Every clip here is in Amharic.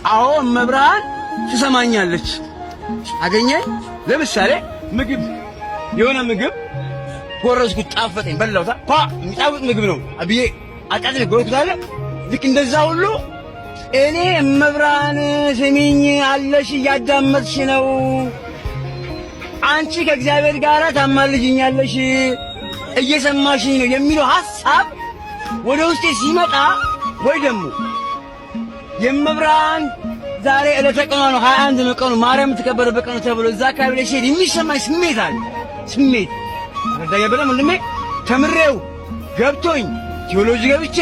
አዎ፣ እመብርሃን ትሰማኛለች። አገኘኝ። ለምሳሌ ምግብ፣ የሆነ ምግብ ጎረስኩት፣ ጣፈጠኝ፣ በላሁታ፣ ኳ የሚጣፍጥ ምግብ ነው ብዬ አጣጥሜ ጎረስኩት አለ። ልክ እንደዛ ሁሉ እኔ እመብርሃን ስሚኝ አለሽ፣ እያዳመጥሽ ነው። አንቺ ከእግዚአብሔር ጋር ታማልጅኛለሽ፣ እየሰማሽኝ ነው የሚለው ሐሳብ ወደ ውስጤ ሲመጣ ወይ ደግሞ የእመብርሃን ዛሬ ዕለተ ቀኗ ነው፣ 21 ነው ቀኑ፣ ማርያም የምትከበርበት ቀኑ ተብሎ እዛ አካባቢ ላይ ሲሄድ የሚሰማኝ ስሜት አለ። ስሜት ረዳኛ በጣም ወንድሜ፣ ተምሬው ገብቶኝ ቴዎሎጂ ገብቼ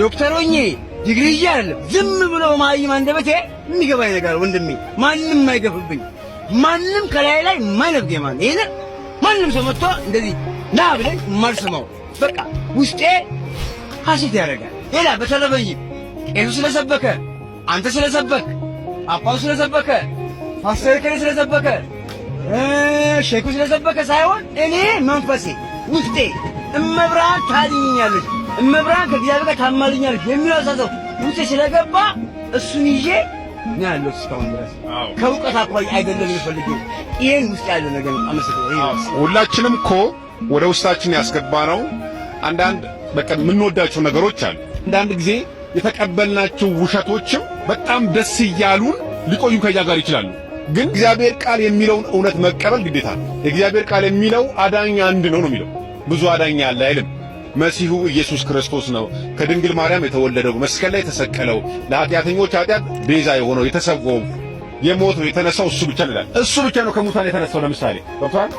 ዶክተር ሆኜ ዲግሪ ይዤ አይደለም። ዝም ብሎ በመሃይም አንደበቴ የሚገባኝ ነገር ወንድሜ፣ ማንም የማይገፍብኝ፣ ማንም ከላይ ላይ የማይነፍገኝ፣ ማለት ይሄን ማንም ሰው መጥቶ እንደዚህ ና ብለኝ የማልሰማው በቃ ውስጤ ሐሴት ያደርጋል። ሌላ በተረፈኝ ቄሱ ስለሰበከ፣ አንተ ስለሰበክ፣ ጳጳሱ ስለሰበከ፣ ፓስተር ከሌ ስለሰበከ፣ ሼኩ ስለሰበከ ሳይሆን እኔ መንፈሴ ውስጤ እመብርሃን ታድኛለች፣ እመብርሃን ከእግዚአብሔር ጋር ታማልኛለች የሚለው አስተሳሰብ ውስጤ ስለገባ እሱን ይዤ ነው ያለሁት እስካሁን ድረስ። ከእውቀት አኳያ አይደለም የምፈልገው፣ ይሄን ውስጥ ያለ ነገር ነው። አመሰግናለሁ። ሁላችንም እኮ ወደ ውስጣችን ያስገባ ነው አንዳንድ በቃ የምንወዳቸው ነገሮች አሉ። አንዳንድ ጊዜ የተቀበልናቸው ውሸቶችም በጣም ደስ እያሉን ሊቆዩ ከኛ ጋር ይችላሉ። ግን እግዚአብሔር ቃል የሚለውን እውነት መቀበል ግዴታ ነው። የእግዚአብሔር ቃል የሚለው አዳኝ አንድ ነው ነው የሚለው። ብዙ አዳኝ አለ አይልም። መሲሁ ኢየሱስ ክርስቶስ ነው። ከድንግል ማርያም የተወለደው፣ መስቀል ላይ የተሰቀለው፣ ለኃጢአተኞች ኃጢአት ቤዛ የሆነው፣ የተሰዋው፣ የሞተው፣ የተነሳው እሱ ብቻ ነው ይላል። እሱ ብቻ ነው ከሙታን የተነሳው። ለምሳሌ ገብቶሃል?